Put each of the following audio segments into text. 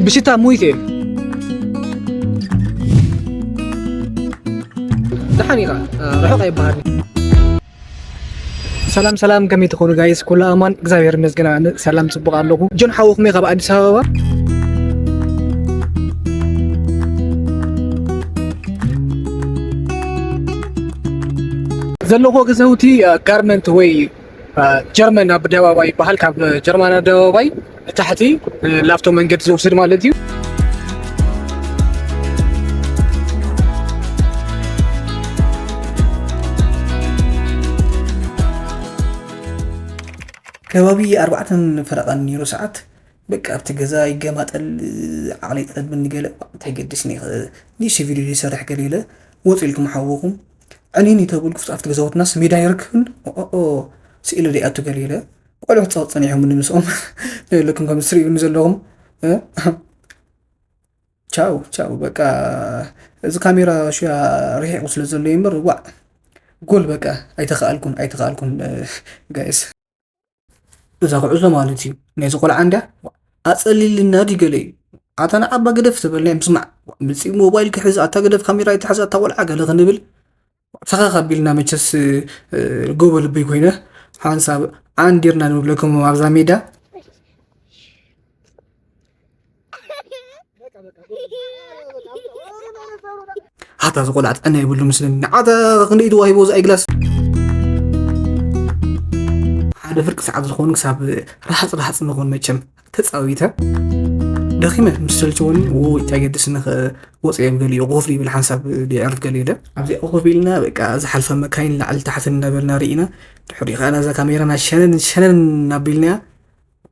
ብሽታ ሙይት እየ። ደሓን ኢኻ፣ ርሑቕ ኣይበሃል። ሰላም ሰላም፣ ከመይ ትኾኑ ጋይስ? ኩሉ ኣማን? እግዚኣብሔር ይመስገን፣ ኣነ ሰላም ጽቡቕ ኣለኹ። ጆን ሓውኹም እየ ካብ ኣዲስ ኣበባ። ዘለኹ ገዛውቲ፣ እ፣ ጋርመንት ወይ፣ እ፣ ጀርመን ኣደባባይ ይበሃል። ካብ ጀርመን ኣደባባይ ታሕቲ፣ እ፣ ላፍቶ መንገዲ ዝወስድ ማለት እዩ። ከባቢ ኣርባዕተን ፈረቓን ነይሩ ሰዓት። በቃ ኣብቲ ገዛ ይገማጠል፣ ዓቕሊ ይጠልብኒ ገለ፣ እንታይ ገድስኒ፣ ንእሽተይ ቪድዮ ይሰርሕ ገለ ኢለ ወፂ ኢልኩም ሓወኹም። ዕንይንይ ተብልኩ ኣብቲ ገዛውትናስ ሜዳ ይረክብን፣ ኦ፣ ኦ፣ ኦ፣ ስኢለ ዶ ይኣቱ ገለ ኢለ። ቆልዑ ክፃወት ፀኒሖም ምስኦም። ንለኩም ከም ትሪኡኒ ዘለኹም፣ እ? ቻው፣ ቻው፣ በቃ እዚ ካሜራ ሽያ ርሒቑ ስለ ዘሎ እዩ እምበር፣ ዋዕ፣ ጎል በቃ ኣይተኸኣልኩን፣ ኣይተኸኣልኩን፣ እ፣ ጋይስ። እዛ ኩዕሶ ማለት እዩ ናይዚ ቆልዓ እንድያ፣ ኣጸሊልና ድዩ ገለ እዩ። ኣታ ንዓባ ገደፍ ተበልና ምስማዕ፣ ምጺኡ ሞባይል ክሕዝ፣ ኣታ ገደፍ ካሜራ ይትሓዝ፣ ኣታ ቆልዓ ገለ ክንብል፣ ፈኸኽ ኣቢልና መቸስ፣ እ፣ ጎቦ ልበይ ኮይነ፣ ሓንሳብ ዓንዲርና ንብለኩም ኣብዛ ሜዳ። ኣታ እዚ ቆልዓ ጥዕና የብሉ ምስለኒ። ንዓታ ክንደይ ተዋሂቦ እዚ ኣይግላስ። ሓደ ፍርቂ ሰዓት ዝኾኑ ክሳብ ራሕጽ ራሕጽ ንኾን መቸም ተጻዊተ። ደኺመ ምስ ሰልቸወኒ፣ ዎ፣ እንታይ ገድስኒ፣ ከ ወጽእ እየ ገሊኡ ኮፍ ይብል ሓንሳብ የዕርፍ ገሊኡ ኢለ። ኣብዚኣ ኮፍ ኢልና በቃ ዝሓልፋ መካይን ላዕሊ ታሕቲ እናበልና ርኢና። ድሕሪኡ ከኣ ነዛ ካሜራና ሸነን ሸነን እናቢልናያ።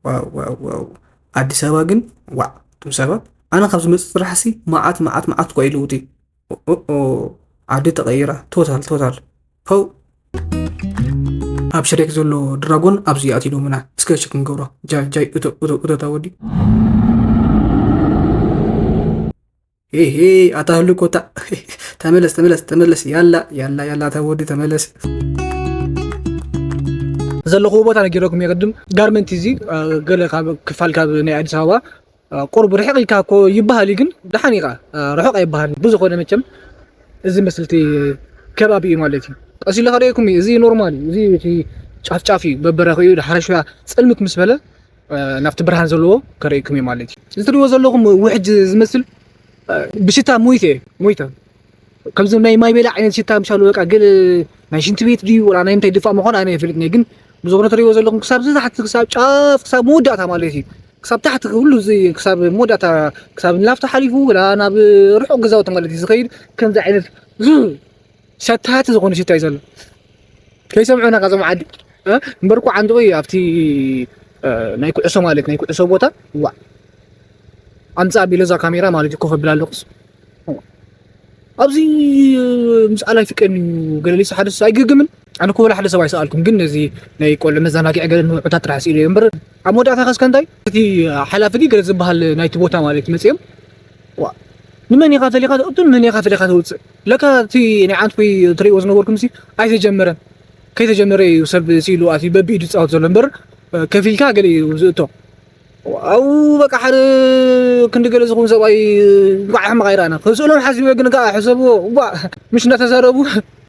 ዋው፣ ዋው፣ ዋው። ኣዲስ ኣበባ ግን ዋዕ፣ እቶም ሰባት። ኣነ ካብ ዝመጽእ ስራሕሲ መዓት፣ መዓት፣ መዓት እኳ እዩ ለውጢ። ኦ፣ ኦ፣ ኦ። ዓዲ ተቐይራ። ቶታል፣ ቶታል። ፖው። ኣብ ሽሬክ ዘሎ ድራጎን ኣብዚ ኣትዩ ሎምና። እስከ ቸክ ንገብሮ። ጃይ፣ ጃይ፣ እቶ፣ እቶ፣ እቶ፣ እታ ወዲ። ሄ፣ ሄ፣ ኣታ ህሉ ኮታ። ተመለስ፣ ተመለስ፣ ተመለስ። ያላ፣ ያላ፣ ያላ፣ ኣታ ወዲ ተመለስ። ዘለኹዎ ቦታ ነጊረኩም እየ ቅድም። ጋርመንት እዚ፣ እ፣ ገለ ካብ ክፋል ካብ ናይ ኣዲስ ኣበባ፣ እ፣ ቁሩብ ርሕቕ ኢልካ እኮ ይበሃል እዩ፣ ግን ደሓን ኢኻ፣ እ፣ ርሑቕ ኣይበሃልን። ብዝኾነ መቸም እዚ መስልቲ ከባቢ እዩ ማለት እዩ። ቀስ ኢለ ከርእየኩም እዩ። እዚ ኖርማል እዩ። እዚ እቲ ጫፍ ጫፍ እዩ። በበረኽኡ እዩ። ድሓረ ሽያ ጽልምት ምስ በለ፣ እ፣ ናብቲ ብርሃን ዘለዎ ከርእየኩም እዩ ማለት እዩ። እዚ ትሪእዎ ዘለኹም ውሕጅ ዝመስል፣ እ፣ ብሽታ ሞይተ እየ። ሞይተ። ከምዚ ናይ ማይ ቤላ ዓይነት ሽታ ምሻሉ በቃ ገለ ናይ ሽንቲ ቤት ድዩ ወላ ናይ ምንታይ ድፋእ ምዃኑ ኣነ ኣይፈልጥን እየ። ግን ብዝኾነ ትሪእዎ ዘለኹም ክሳብ እዚ ታሕቲ ክሳብ ጫፍ ክሳብ መወዳእታ ማለት እዩ። ክሳብ ታሕቲ ኩሉ እዚ ክሳብ መወዳእታ ክሳብ ናብቲ ሓሊፉ ወላ ናብ ርሑቕ ገዛውቲ ማለት እዩ ዝኸይድ ከምዚ ዓይነት ሸታቲ ዝኾነ ሽታ እዩ ዘሎ። ከይሰምዑና ካብ ዞም ዓዲ፣ እ? እምበር እኮ ዓንዲ ወይ ኣብቲ፣ እ፣ ናይ ኩዕሶ ማለት ናይ ኩዕሶ ቦታ፣ ዋዕ። ኣምጻ ኣቢለ እዛ ካሜራ ማለት እዩ ኮፍ ኣቢላ ኣለኹስ። ኣብዚ ምስ ኣላይ ፍቀን እዩ ገለሊስ ሓደ ሰብ ኣይግግምን። ኣነ እኮ ወላ ሓደ ሰብ ኣይሰኣልኩም፣ ግን ነዚ ናይ ቆልዑ መዘናግዒ ገለ ንውዑታት ጥራሕ ስኢሉ እየ እምበር ኣብ መወዳእታ ከስከ እንታይ እቲ ሓላፊ ድዩ ገለ ዝበሃል ናይቲ ቦታ ማለት እዩ መጺኦም፣ ዋ፣ ንመን ኢኻ ፈሊኻ ተእቱ፣ ንመን ኢኻ ፈሊኻ ተውጽእ? ለካ እቲ ናይ ዓንትኮይ ትርእይዎ ዝነበርኩም ሲ ኣይተጀመረን። ከይተጀመረ እዩ ሰብ ስኢሉ ኣትዩ በቢኢዱ ዝጻወት ዘሎ እምበር፣ ከፊልካ ገለ እዩ ዝእቶ። ኣብኡ በቃ ሓደ ክንዲ ገለ ዝኸውን ሰብኣይ እንቋዕ ሕማቕ ኣይረኣና። ክስእሎም ሓሲበ ግን ከኣ ሕሰብዎ፣ እዋእ፣ ምሽ እንዳተዛረቡ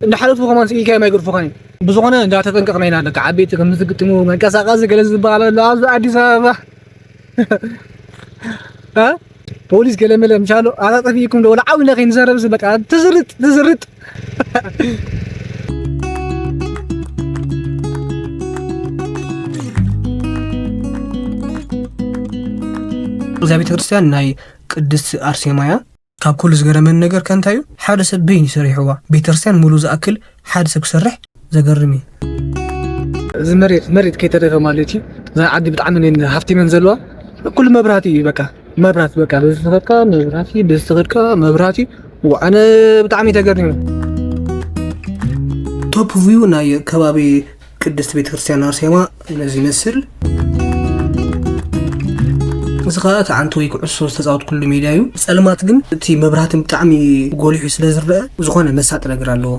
እንዳሓለፉ ከማን ስኢልካዮም ኣይገድፉኻን እዮም። ብዝኾነ እንዳተጠንቀቕና ኢና፣ ደቂ ዓበይቲ ከምዚ ግጥሙ መንቀሳቐሲ ገለ ዝበሃል ኣሎ ኣብዚ ኣዲስ ኣበባ። እ? ፖሊስ ገለመለ ምሻሎ ኣጣጠፊእኩም ዶ ወላ ዓው ኢልና ከይንዛረብስ በቃ ትዝርጥ፣ ትዝርጥ። እዛ ቤተክርስትያን ናይ ቅድስት ኣርሴማ እያ። ካብ ኩሉ ዝገረመኒ ነገር ከ እንታይ እዩ? ሓደ ሰብ በይኑ ሰሪሕዋ። ቤተክርስትያን ሙሉ ዝኣክል ሓደ ሰብ ክሰርሕ ዘገርም እዩ። እዚ መሬት፣ መሬት ከይተረፈ ማለት እዩ። እዛ ዓዲ ብጣዕሚ እየን ሃፍቲመን ዘለዋ። ኩሉ መብራህቲ እዩ በቃ። መብራት በቃ። በዚ ተኸድካ መብራህቲ፣ በዚ ተኸድካ መብራህቲ። ዋ፣ ኣነ ብጣዕሚ ተገሪመ። ቶፕ ቪው ናይ ከባቢ ቅድስት ቤተክርስትያን ኣርሴማ ነዚ ይመስል። እዚ ኸኣ እቲ ዓንተወይ ኩዕሶ ዝተጻወትኩሉ ሜዳ እዩ። ጸልማት ግን እቲ መብራህቲ ብጣዕሚ ጎሊሑ ስለ ዝረአ ዝኾነ መሳጢ ነገር ኣለዎ።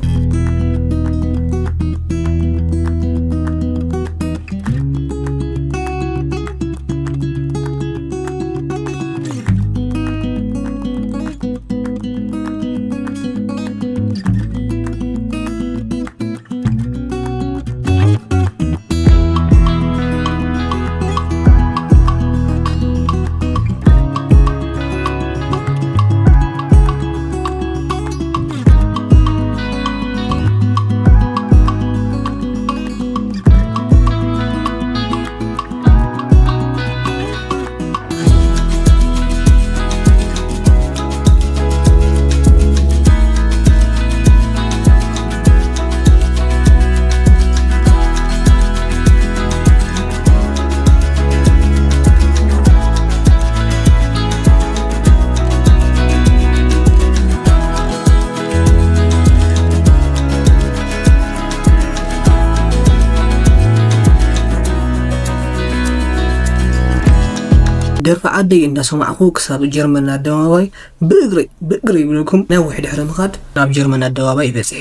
ደርፊ ዓደይ እንዳሰማዕኹ ክሳብ ጀርመን ኣደባባይ ብእግሪ ብእግሪ ይብለኩም ነዊሕ ድሕሪ ምኻድ ናብ ጀርመን ኣደባባይ ይበጽሐ።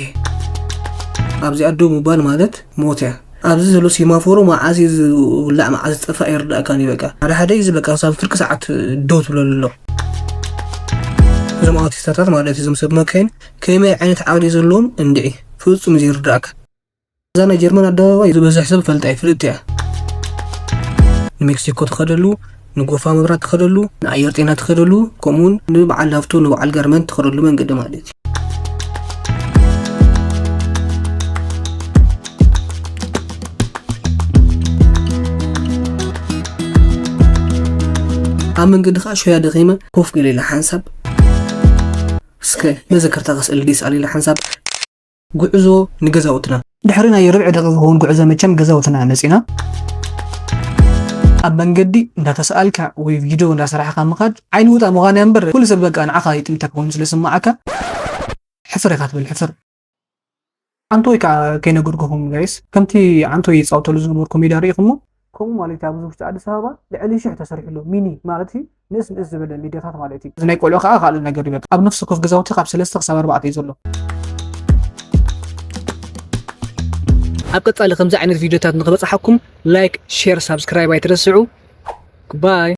ኣብዚ ኣዶ ምባል ማለት ሞት እያ። ኣብዚ ዘሎ ሴማፎሮ መዓዝ እዩ ዝውላዕ መዓዝ ዝጠፋእ ኣይርዳእካን እዩ። በቃ ሓደ ሓደ እዚ በቃ ክሳብ ፍርቂ ሰዓት ደው ትብለሉ ኣሎ። እዞም ኣውቲስታታት ማለት እዞም ሰብ መካይን ከመይ ዓይነት ዓቕሊ ዘለዎም እንድዒ ፍጹም ዘይርዳእካ። እዛ ናይ ጀርመን ኣደባባይ ዝበዝሕ ሰብ ፈልጣ ይፍልጥ እያ። ንሜክሲኮ ትኸደሉ፣ ንጎፋ መብራት ትኸደሉ፣ ንኣየር ጤና ትኸደሉ፣ ከምኡውን ንበዓል ላፍቶ ንበዓል ጋርመንት ትኸደሉ መንገዲ ማለት እዩ። ኣብ መንገዲ ከዓ ሾያ ደኺመ ኮፍ ገለ ኢለ ሓንሳብ እስከ መዘከርታ ክስእል ዲስ ኣሊለ ሓንሳብ ጉዕዞ ንገዛውትና። ድሕሪ ናይ ርብዒ ደቂ ዝኸውን ጉዕዞ መቸም ገዛውትና መጺና። ኣብ መንገዲ እንዳተሰኣልካ ወይ ቪድዮ እንዳሰራሕካ ምኻድ ዓይኒ ውጣ ምዃን እያ እምበር ኩሉ ሰብ በቃ ንዓኻ ይጥምተካ ኮይኑ ስለ ዝስማዓካ ሕፍር ኢኻ ትብል ሕፍር። ኣንቶይ ከዓ ከይነገርኩኹም ጋይስ ከምቲ ኣንቶይ ይፃወተሉ ዝነበርኩ ሜዳ ርኢኹሞ ከምኡ ማለት እዩ ኣብዚ ውሽጢ ኣዲስ ኣበባ ልዕሊ ሽሕ ተሰሪሕሉ ሚኒ ማለት እዩ ንእስ ንእስ ዝበለ ሚድያታት ማለት እዩ እዚ ናይ ቆልዑ ከዓ ካልእ ነገር እዩ በቃ ኣብ ነፍሲ ኮፍ ገዛውቲ ካብ ሰለስተ ክሳብ ኣርባዕተ እዩ ዘሎ ኣብ ቀፃሊ ከምዚ ዓይነት ቪድዮታት ንክበፅሓኩም ላይክ ሼር ሳብስክራይብ ኣይትረስዑ ጉባይ